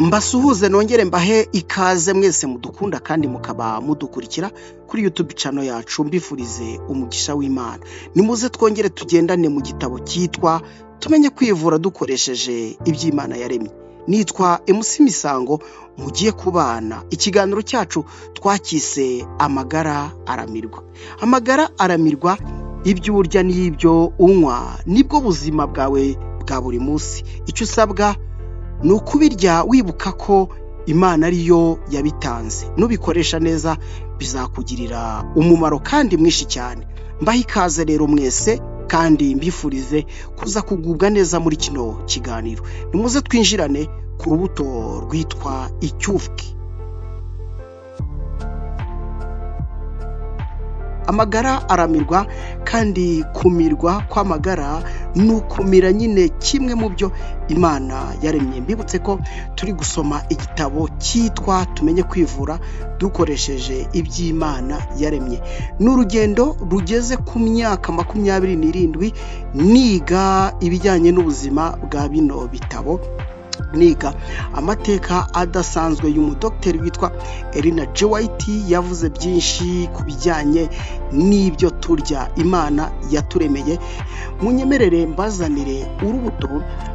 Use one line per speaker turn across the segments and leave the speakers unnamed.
Mbasuhuze nongere mbahe ikaze mwese mudukunda kandi mukaba mudukurikira kuri YouTube channel yacu, mbifurize umugisha w'Imana. Nimuze twongere tugendane mu gitabo cyitwa Tumenye Kwivura Dukoresheje Iby'Imana Yaremye. Nitwa MC Misango mugiye kubana. Ikiganiro cyacu twakise Amagara Aramirwa. Amagara aramirwa, ibyo urya n'ibyo unywa nibwo buzima bwawe bwa buri munsi. Icyo usabwa ni ukubirya wibuka ko Imana ariyo yabitanze. Nubikoresha neza bizakugirira umumaro kandi mwinshi cyane. Mbahe ikaze rero mwese kandi mbifurize kuza kugubwa neza muri kino kiganiro. Nimuze twinjirane ku rubuto rwitwa icyufwe. Amagara aramirwa kandi kumirwa kw'amagara ni ukumira nyine kimwe mu byo Imana yaremye. Mbibutse ko turi gusoma igitabo cyitwa Tumenye Kwivura Dukoresheje Iby'Imana Yaremye. Ni urugendo rugeze ku myaka 27 niga ibijyanye n'ubuzima bwa bino bitabo, niga amateka adasanzwe y'umudogiteri witwa Elena G. White. Yavuze byinshi ku bijyanye n'ibyo turya Imana yaturemeye. Munyemerere mbazanire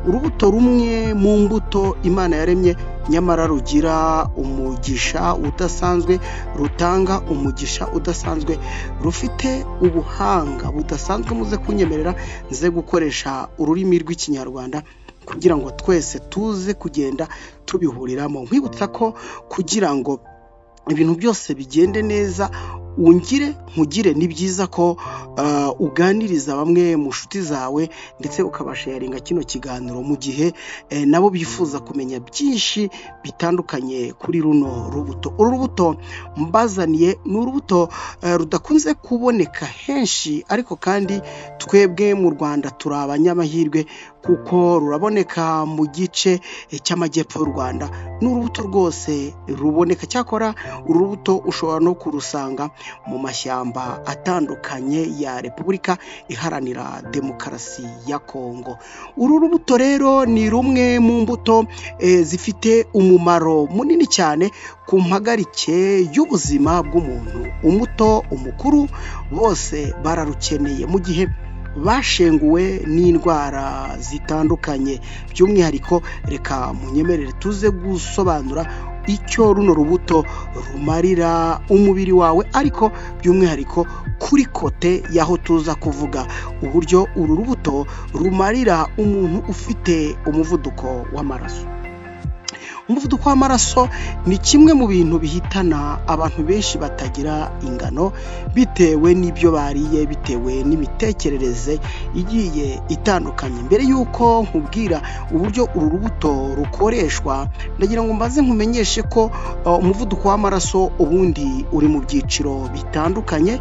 urubuto rumwe mu mbuto Imana yaremye, nyamara rugira umugisha udasanzwe, rutanga umugisha udasanzwe, rufite ubuhanga budasanzwe. Muze kunyemerera nze gukoresha ururimi rw'Ikinyarwanda kugira ngo twese tuze kugenda tubihuriramo. Nkwibutsa ko kugira ngo ibintu byose bigende neza, ungire nkugire, ni byiza ko uganiriza bamwe mu nshuti zawe ndetse ukabasharinga kino kiganiro mu gihe nabo bifuza kumenya byinshi bitandukanye kuri runo rubuto. Uru rubuto mbazaniye ni urubuto rudakunze kuboneka henshi, ariko kandi twebwe mu Rwanda turi abanyamahirwe kuko ruraboneka mu gice cy'amajyepfo y'u Rwanda. Ni urubuto rwose ruboneka, cyakora uru rubuto ushobora no kurusanga mu mashyamba atandukanye ya Repubulika Iharanira Demokarasi ya Kongo. Uru rubuto rero ni rumwe mu mbuto zifite umumaro munini cyane ku mpagarike y'ubuzima bw'umuntu. Umuto, umukuru, bose bararukeneye mu gihe bashenguwe n'indwara zitandukanye. By'umwihariko reka munyemerere tuze gusobanura icyo runo rubuto rumarira umubiri wawe, ariko by'umwihariko kuri kote y'aho tuza kuvuga uburyo uru rubuto rumarira umuntu ufite umuvuduko w'amaraso. Umuvuduko w'amaraso ni kimwe mu bintu bihitana abantu benshi batagira ingano, bitewe n'ibyo bariye, bitewe n'imitekerereze igiye itandukanye. Mbere y'uko nkubwira uburyo uru rubuto rukoreshwa, ndagira ngo mbaze nkumenyeshe ko umuvuduko w'amaraso ubundi uri mu byiciro bitandukanye,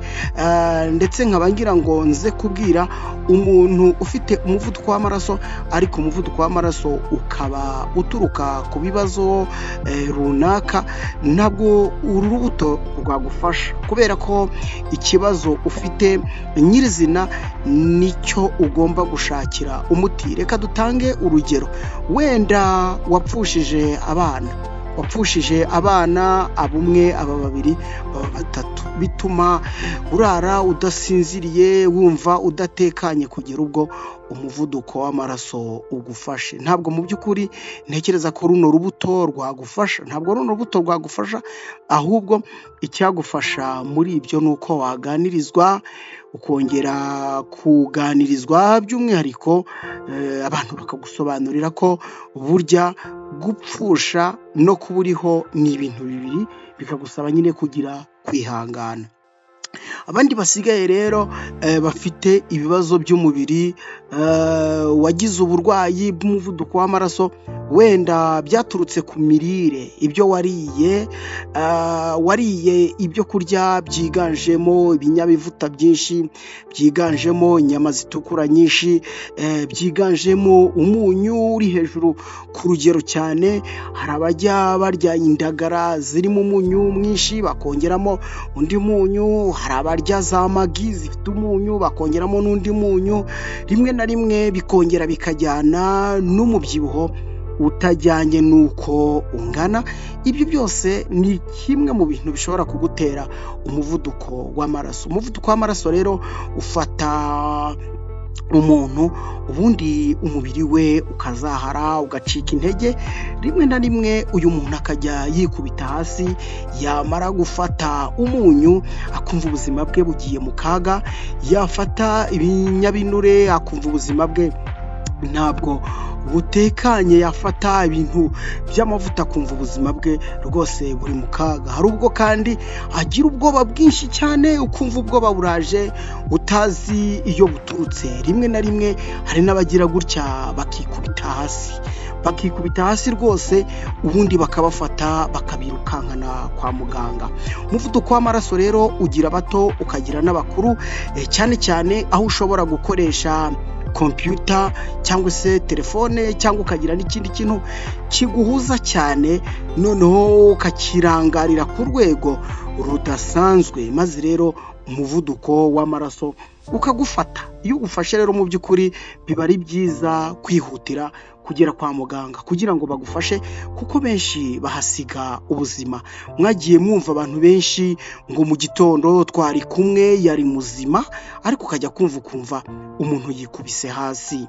ndetse nkaba ngira ngo nze kubwira umuntu ufite umuvuduko w'amaraso, ariko umuvuduko w'amaraso ukaba uturuka ku bibazo runaka, ntabwo uru rubuto rwagufasha, kubera ko ikibazo ufite nyirizina nicyo ugomba gushakira umuti. Reka dutange urugero, wenda wapfushije abana, wapfushije abana abumwe, aba babiri, baba batatu, bituma urara udasinziriye, wumva udatekanye kugera ubwo umuvuduko w'amaraso ugufashe. Ntabwo mu by'ukuri ntekereza ko runo rubuto rwagufasha, ntabwo runo rubuto rwagufasha, ahubwo icyagufasha muri ibyo ni uko waganirizwa, ukongera kuganirizwa, by'umwihariko abantu bakagusobanurira ko burya gupfusha no kuba uriho ni ibintu bibiri, bikagusaba nyine kugira kwihangana. Abandi basigaye rero bafite ibibazo by'umubiri, wagize uburwayi bw'umuvuduko w'amaraso, wenda byaturutse ku mirire, ibyo wariye, wariye ibyo kurya byiganjemo ibinyabivuta byinshi, byiganjemo inyama zitukura nyinshi, byiganjemo umunyu uri hejuru ku rugero cyane. Hari abajya barya indagara zirimo umunyu mwinshi bakongeramo undi munyu, hari abarya za magi zifite umunyu bakongeramo n'undi munyu, rimwe na rimwe bikongera bikajyana n'umubyibuho utajyanye n'uko ungana. Ibyo byose ni kimwe mu bintu bishobora kugutera umuvuduko w'amaraso. Umuvuduko w'amaraso rero ufata umuntu, ubundi umubiri we ukazahara, ugacika intege, rimwe na rimwe uyu muntu akajya yikubita hasi, yamara gufata umunyu akumva ubuzima bwe bugiye mu kaga, yafata ibinyabinure akumva ubuzima bwe ntabwo butekanye, yafata ibintu by'amavuta akumva ubuzima bwe rwose buri mu kaga. Hari ubwo kandi agira ubwoba bwinshi cyane, ukumva ubwoba buraje utazi iyo buturutse. Rimwe na rimwe hari n'abagira gutya bakikubita hasi, bakikubita hasi rwose, ubundi bakabafata bakabirukankana kwa muganga. Umuvuduko w'amaraso rero ugira abato ukagira n'abakuru, cyane cyane aho ushobora gukoresha kompiyuta cyangwa se telefone cyangwa ukagira n'ikindi kintu kiguhuza cyane, noneho ukakirangarira ku rwego rudasanzwe, maze rero umuvuduko w'amaraso ukagufata. Iyo ugufashe rero mu by'ukuri biba ari byiza kwihutira kugera kwa muganga kugira ngo bagufashe, kuko benshi bahasiga ubuzima. Mwagiye mwumva abantu benshi ngo mu gitondo twari kumwe yari muzima, ariko ukajya kumva ukumva umuntu yikubise hasi.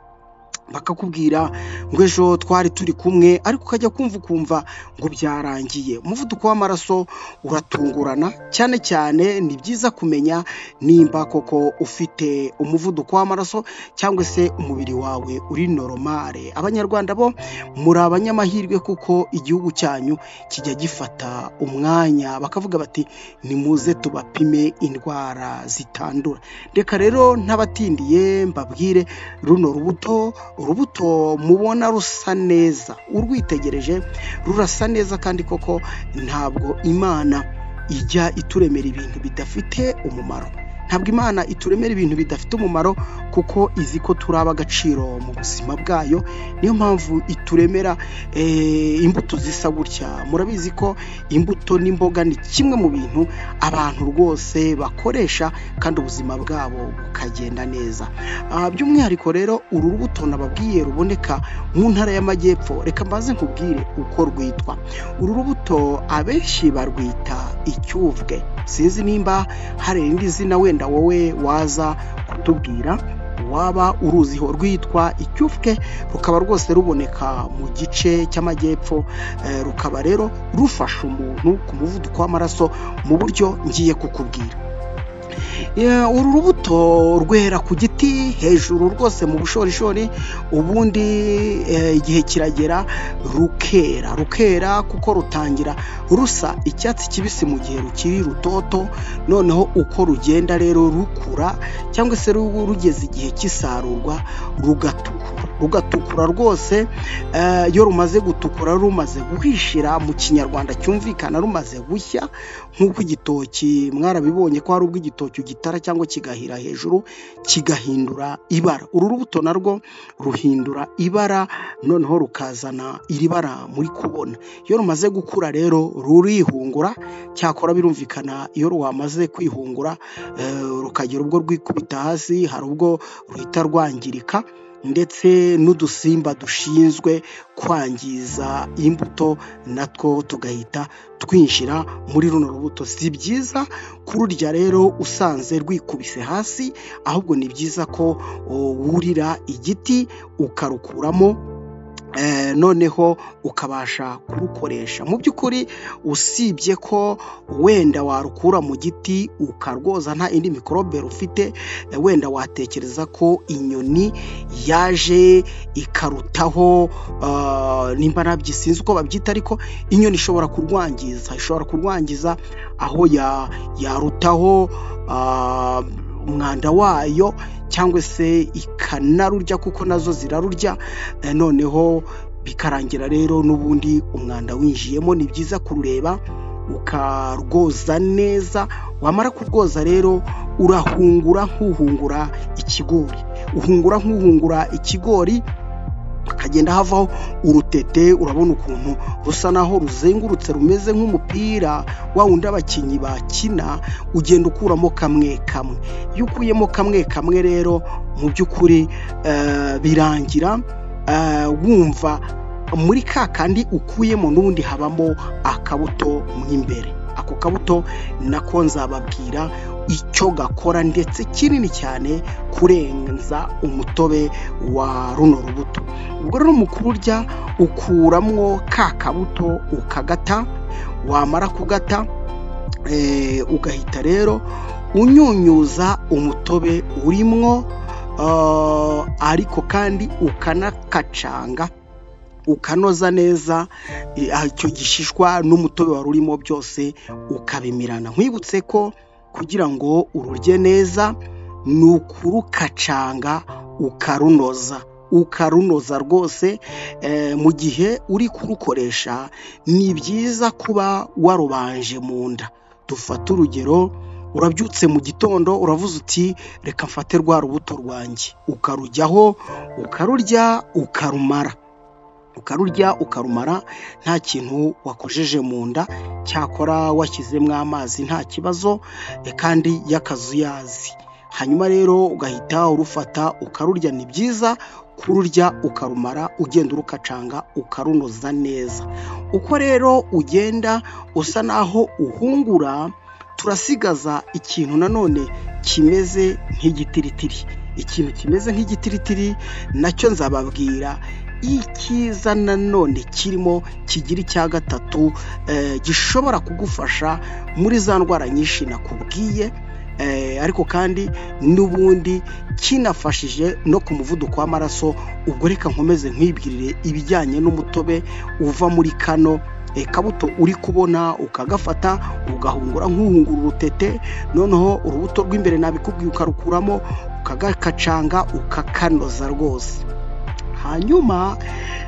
Bakakubwira ngo ejo twari turi kumwe, ariko ukajya kumva ukumva ngo byarangiye. Umuvuduko w'amaraso uratungurana, cyane cyane ni byiza kumenya nimba koko ufite umuvuduko w'amaraso cyangwa se umubiri wawe uri normal. Abanyarwanda bo muri abanyamahirwe kuko igihugu cyanyu kijya gifata umwanya bakavuga bati nimuze tubapime indwara zitandura. Reka rero ntabatindiye mbabwire runo rubuto, urubuto mubona rusa neza, urwitegereje rurasa neza kandi koko ntabwo Imana ijya ituremera ibintu bidafite umumaro. Ntabwo Imana ituremera ibintu bidafite umumaro kuko izi ko turi ab'agaciro mu buzima bwayo, niyo mpamvu ituremera imbuto zisa gutya. Murabizi ko imbuto n'imboga ni kimwe mu bintu abantu rwose bakoresha kandi ubuzima bwabo bukagenda neza. By'umwihariko rero uru rubuto nababwiye ruboneka mu ntara y'Amajyepfo, reka mbanze nkubwire uko rwitwa. Uru rubuto abenshi barwita icyuvwe, sinzi nimba hari irindi zina wenda wowe waza kutubwira waba uruziho. Rwitwa icyufwe, rukaba rwose ruboneka mu gice cy'amajyepfo, rukaba rero rufasha umuntu ku muvuduko w'amaraso mu buryo ngiye kukubwira. Uru rubuto rwera ku giti hejuru rwose mu bushorishori, ubundi igihe kiragera rukera, rukera kuko rutangira rusa icyatsi kibisi mu gihe rukiri rutoto, noneho uko rugenda rero rukura cyangwa se rugeze igihe cy'isarurwa rugatukura, rugatukura rwose. Iyo rumaze gutukura, rumaze guhishira mu Kinyarwanda cyumvikana, rumaze gushya nk'uko igitoki mwarabibonye ko hari ubwo igitoki ugitara cyangwa kigahira hejuru kigahindura ibara. Uru rubuto narwo ruhindura ibara, noneho rukazana iri bara muri kubona. Iyo rumaze gukura rero rurihungura, cyakora birumvikana iyo rwamaze kwihungura rukagera ubwo rwikubita hasi, hari ubwo ruhita rwangirika, ndetse n'udusimba dushinzwe kwangiza imbuto natwo tugahita twinjira muri runo rubuto. Si byiza kururya rero usanze rwikubise hasi, ahubwo ni byiza ko wurira igiti ukarukuramo, noneho ukabasha kurukoresha. Mu by'ukuri usibye ko wenda warukura mu giti ukarwoza nta indi mikorobe rufite, wenda watekereza ko inyoni yaje ikarutaho, nimba nabyo sinzi uko babyita, ariko inyoni ishobora kurwangiza, ishobora kurwangiza aho yarutaho umwanda wayo cyangwa se ikanarurya kuko nazo zirarurya, noneho bikarangira rero n'ubundi umwanda winjiyemo. Ni byiza kurureba ukarwoza neza, wamara kurwoza rero urahungura nk'uhungura ikigori, uhungura nk'uhungura ikigori, hakagenda havaho urutete. Urabona ukuntu rusa naho ruzengurutse, rumeze nk'umupira wa wundi abakinnyi bakina, ugenda ukuramo kamwe kamwe. Iyo ukuyemo kamwe kamwe rero mu by'ukuri birangira wumva Muri ka kandi ukuyemo n'ubundi habamo akabuto mo imbere. Ako kabuto nako nzababwira icyo gakora, ndetse kinini cyane kurenza umutobe wa runo rubuto. Ubwo rero mu kururya ukuramwo ka kabuto ukagata, wamara kugata ugahita rero unyunyuza umutobe urimwo, ariko kandi ukanakacanga, ukanoza neza icyo gishishwa n'umutobe wari urimo byose ukabimirana. Nkwibutse ko kugira ngo ururye neza ni ukurukacanga ukarunoza, ukarunoza rwose. Mu gihe uri kurukoresha ni byiza kuba warubanje mu nda. Dufate urugero, urabyutse mu gitondo uravuze uti reka mfate rwa rubuto rwanjye, ukarujyaho ukarurya ukarumara, ukarurya ukarumara nta kintu wakojeje mu nda, cyakora washyizemo amazi nta kibazo kandi y'akazuyazi. Hanyuma rero ugahita urufata ukarurya. Ni byiza kururya ukarumara ugenda urukacanga ukarunoza neza. Uko rero ugenda usa naho uhungura, turasigaza ikintu nanone kimeze nk'igitiritiri. Ikintu kimeze nk'igitiritiri nacyo nzababwira icyiza nanone kirimo kigira icya gatatu, gishobora kugufasha muri za ndwara nyinshi nakubwiye, ariko kandi n'ubundi kinafashije no ku muvuduko w'amaraso. Ubwo reka nkomeze nkwibwirire ibijyanye n'umutobe uva muri kano kabuto uri kubona, ukagafata ugahungura nk'uhungura urutete, noneho urubuto rw'imbere nabikubwiye ukarukuramo, ukagakacanga ukakanoza rwose. Hanyuma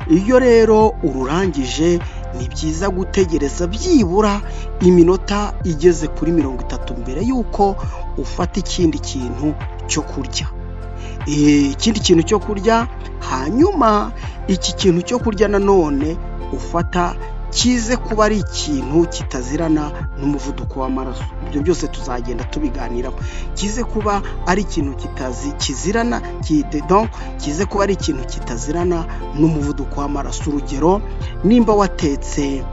iyo rero ururangije ni byiza gutegereza byibura iminota igeze kuri 30 mbere y'uko ufata ikindi kintu cyo kurya, ikindi kintu cyo kurya. Hanyuma iki kintu cyo kurya nanone ufata kize kuba ari ikintu kitazirana n'umuvuduko w'amaraso. Ibyo byose tuzagenda tubiganiraho. Kize kuba ari ikintu kizirana, kize kuba ari ikintu kitazirana n'umuvuduko w'amaraso. Urugero, nimba watetse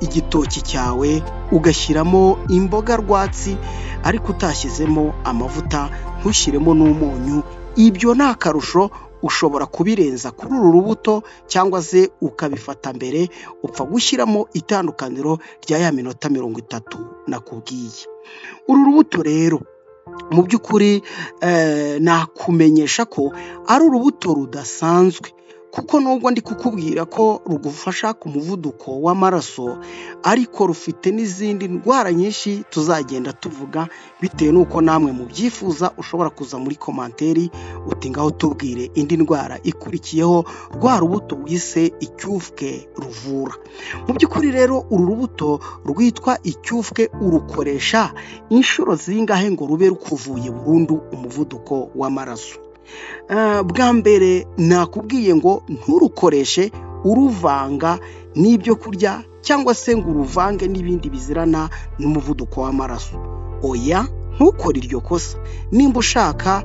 igitoki cyawe ugashyiramo imboga rwatsi ariko utashyizemo amavuta, ntushyiremo n'umunyu, ibyo ni akarusho. Ushobora kubirenza kuri uru rubuto cyangwa se ukabifata mbere, upfa gushyiramo itandukaniro rya ya minota 30 nakubwiye. Uru rubuto rero mu by'ukuri nakumenyesha ko ari urubuto rudasanzwe, kuko nubwo ndi kukubwira ko rugufasha ku muvuduko w'amaraso, ariko rufite n'izindi ndwara nyinshi tuzagenda tuvuga bitewe n'uko namwe mubyifuza. Ushobora kuza muri commentaire uti ngaho tubwire indi ndwara ikurikiyeho rwa rubuto wise icyufwe ruvura. Mu by'ukuri rero uru rubuto rwitwa icyufwe urukoresha inshuro zingahe ngo rube rukuvuye burundu umuvuduko w'amaraso? Bwa mbere nakubwiye ngo nturukoreshe uruvanga n'ibyo kurya cyangwa se ngo uruvange n'ibindi bizirana n'umuvuduko w'amaraso. Oya, ntukore iryo kosa. Nimba ushaka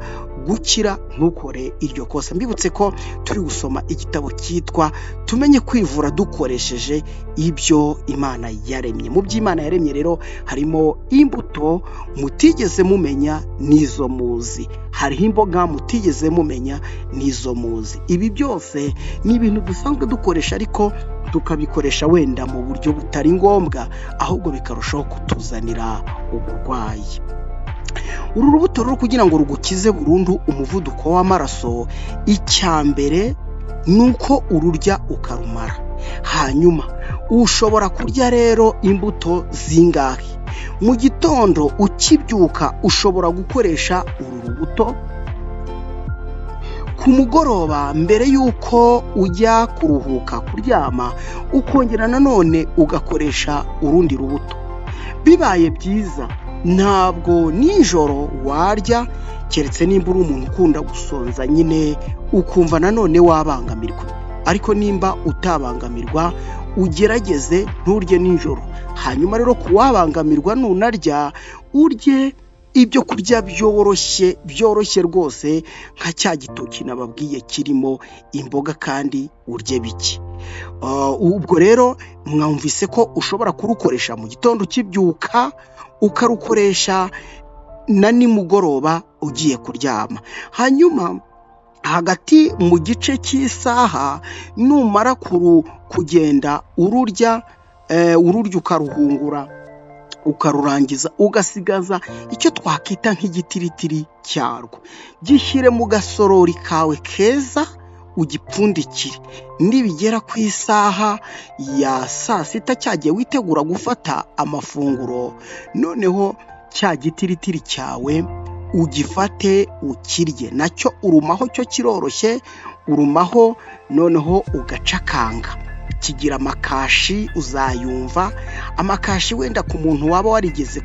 gukira ntukore iryo kosa. Mbibutse ko turi gusoma igitabo cyitwa Tumenye Kwivura Dukoresheje Ibyo Imana Yaremye. Mu byo Imana yaremye rero harimo imbuto mutigeze mumenya n'izo muzi, hariho imboga mutigeze mumenya n'izo muzi. Ibi byose ni ibintu dusanzwe dukoresha, ariko tukabikoresha wenda mu buryo butari ngombwa, ahubwo bikarushaho kutuzanira uburwayi. Uru rubuto rero kugira ngo rugukize burundu umuvuduko w'amaraso, icya mbere ni uko ururya ukarumara. Hanyuma ushobora kurya rero imbuto zingahe? Mu gitondo ukibyuka ushobora gukoresha uru rubuto, ku mugoroba mbere y'uko ujya kuruhuka kuryama ukongera nanone ugakoresha urundi rubuto. Bibaye byiza ntabwo nijoro warya, keretse nimba uri umuntu ukunda gusonza nyine ukumva nanone wabangamirwa, ariko nimba utabangamirwa ugerageze nturye nijoro. Hanyuma rero ku wabangamirwa, nunarya urye ibyo kurya byoroshye, byoroshye rwose, nka cya gitoki nababwiye kirimo imboga, kandi urye bike. Ubwo rero mwumvise ko ushobora kurukoresha mu gitondo ukibyuka, ukarukoresha na nimugoroba ugiye kuryama. Hanyuma hagati mu gice cy'isaha numara kugenda ururya, ururya ukaruhungura ukarurangiza, ugasigaza icyo twakita nk'igitiritiri cyarwo, gishyire mu gasorori kawe keza ugipfundikire, nibigera ku isaha ya saa sita cyagiye witegura gufata amafunguro, noneho cya gitiritiri cyawe ugifate ukirye, nacyo urumaho cyo kiroroshye, urumaho noneho ugacakanga, kigira amakashi uzayumva, amakashi wenda ku muntu waba warigeze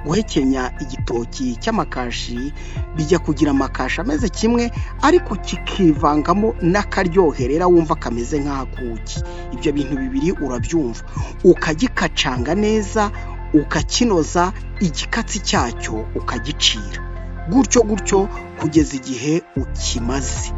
guhekenya igitoki cy'amakashi, bijya kugira amakashi ameze kimwe ariko kikivangamo n'akaryoherera wumva kameze nk'akuki, ibyo bintu bibiri urabyumva, ukagikacanga neza, ukakinoza, igikatsi cyacyo ukagicira, gutyo gutyo kugeza igihe ukimaze.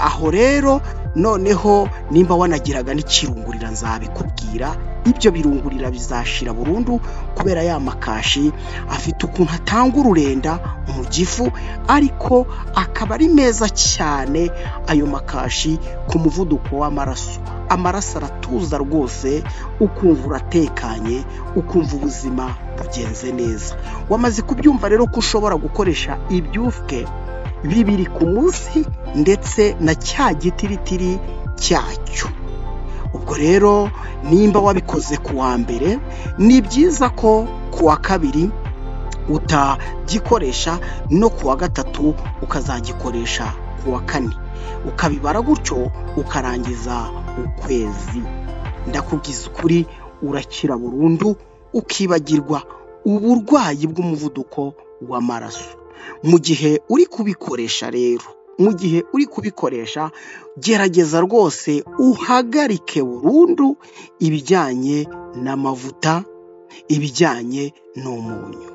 Aho rero noneho nimba wanagiraga n'ikirungurira nzabikubwira, ibyo birungurira bizashira burundu kubera ya makashi afite ukuntu atanga ururenda mu gifu, ariko akaba ari meza cyane ayo makashi ku muvuduko w'amaraso, amaraso aratuza rwose, ukumva uratekanye, ukumva ubuzima bugenze neza. Wamaze kubyumva rero ko ushobora gukoresha ibyufwe bibiri ku munsi ndetse na cya gitiritiri cyacyo. Ubwo rero nimba wabikoze ku wa mbere, ni byiza ko ku wa kabiri utagikoresha no ku wa gatatu ukazagikoresha ku wa kane, ukabibara gutyo ukarangiza ukwezi. Ndakubwiza ukuri urakira burundu, ukibagirwa uburwayi bw'umuvuduko w'amaraso. Mu gihe uri kubikoresha rero, mu gihe uri kubikoresha gerageza rwose uhagarike burundu ibijyanye n'amavuta, ibijyanye n'umunyu.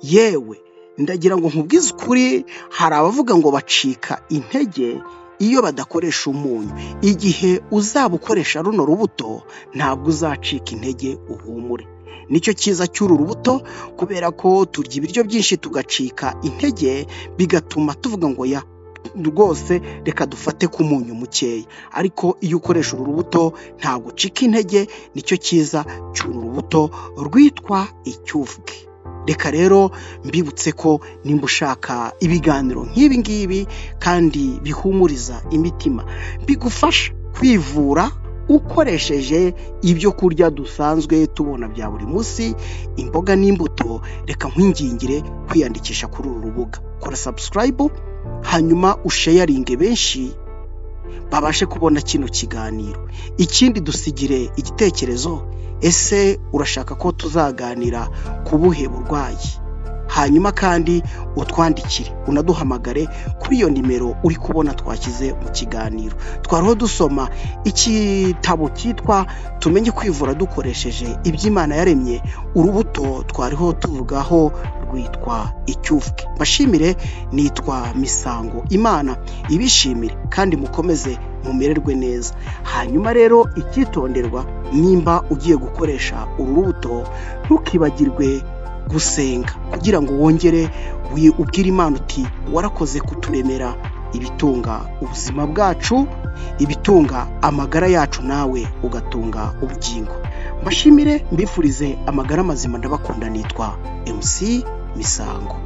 Yewe ndagira ngo nkubwize ukuri, hari abavuga ngo bacika intege iyo badakoresha umunyu. Igihe uzaba ukoresha runo rubuto ntabwo uzacika intege uhumure. Nicyo cyiza cy'uru rubuto kubera ko turya ibiryo byinshi tugacika intege, bigatuma tuvuga ngo ya rwose reka dufate ku munyu mukeya, ariko iyo ukoresha uru rubuto ntabwo ucika intege, nicyo cyiza cy'uru rubuto rwitwa icyufwe. Reka rero mbibutse ko nimba ushaka ibiganiro nk'ibi ngibi kandi bihumuriza imitima, bigufasha kwivura ukoresheje ibyo kurya dusanzwe tubona bya buri munsi, imboga n'imbuto, reka nkwingingire kwiyandikisha kuri uru rubuga. Kora subscribe hanyuma usharinge benshi babashe kubona kino kiganiro. Ikindi dusigire igitekerezo, ese urashaka ko tuzaganira ku buhe burwayi? Hanyuma kandi utwandikire unaduhamagare kuri iyo nimero uri kubona twashyize mu kiganiro. Twariho dusoma igitabo cyitwa tumenye kwivura dukoresheje ibyo Imana yaremye, urubuto twariho tuvugaho rwitwa icyufwe. Mbashimire, nitwa Misango, Imana ibishimire kandi mukomeze mumererwe neza. Hanyuma rero icyitonderwa, nimba ugiye gukoresha uru rubuto ntukibagirwe gusenga kugira ngo wongere ubwire Imana uti warakoze kuturemera ibitunga ubuzima bwacu, ibitunga amagara yacu, nawe ugatunga ubugingo. Mbashimire, mbifurize amagara mazima, ndabakunda, nitwa MC Misango.